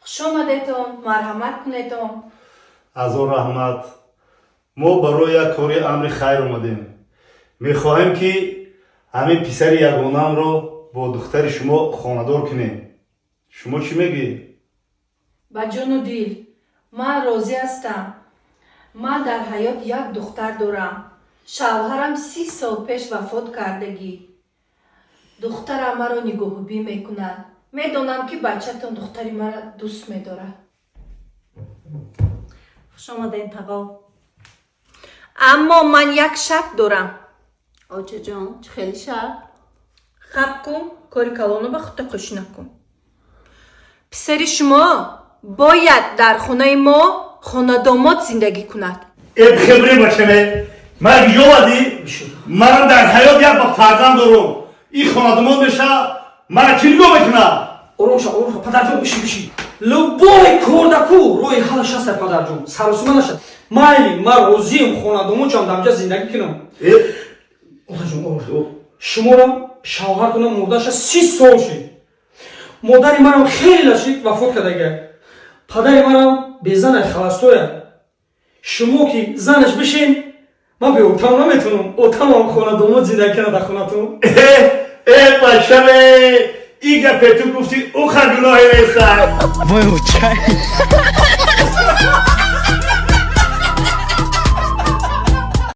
Хушомадетон, марҳамат кунетон. Азор раҳмат. Мо барои як кори амри хайр омадем. Мехоҳем, ки ҳамин писари ягонамро бо духтари шумо хонадор кунем. Шумо чӣ мегӯед? Ба ҷону дил ман розӣ ҳастам. Ман дар ҳаёт як духтар дорам. Шавҳарам 30 сол пеш вафот кардагӣ. Духтарам маро нигоҳубӣ мекунад. Медонам, ки бачатон духтари маро дӯст медорад. Хуш омадем, тағо. Аммо ман як шарт дорам. Очаҷон, чӣ хели шарт? Хаб кун, кори калоно ба худта қӯш накун. Писари шумо бояд дар хонаи мо хонадомод зиндагӣ кунад. Э, бихебре, бачаме, ман ёвадӣ. Манам дар ҳаёт як ба фарзанд дорум. Ин хонадомод меша, мара чӣ нигоҳ мекунад? Ором ша, ором ша, падарҷон, биши, биши. Любой кордаку роҳи ҳалаш ҳаста, падарҷон, саросима наша. Майли, ман розием хонадомодчам дамҷа зиндагӣ кунам. Отаҷон, ором ша. Шуморам шавҳартонам мурдаша 30 сол шид. Модари манам хеле шид вафот кардага. Падари манам безанай, холостоя. Шумо ки занаш бишин, ман бе отам наметавонам. Отамам хонадомод зиндагӣ кунад дар хонатон. Э, бачаме, ин гапе ту гуфтӣ, уха гуноҳе неста. Выручай.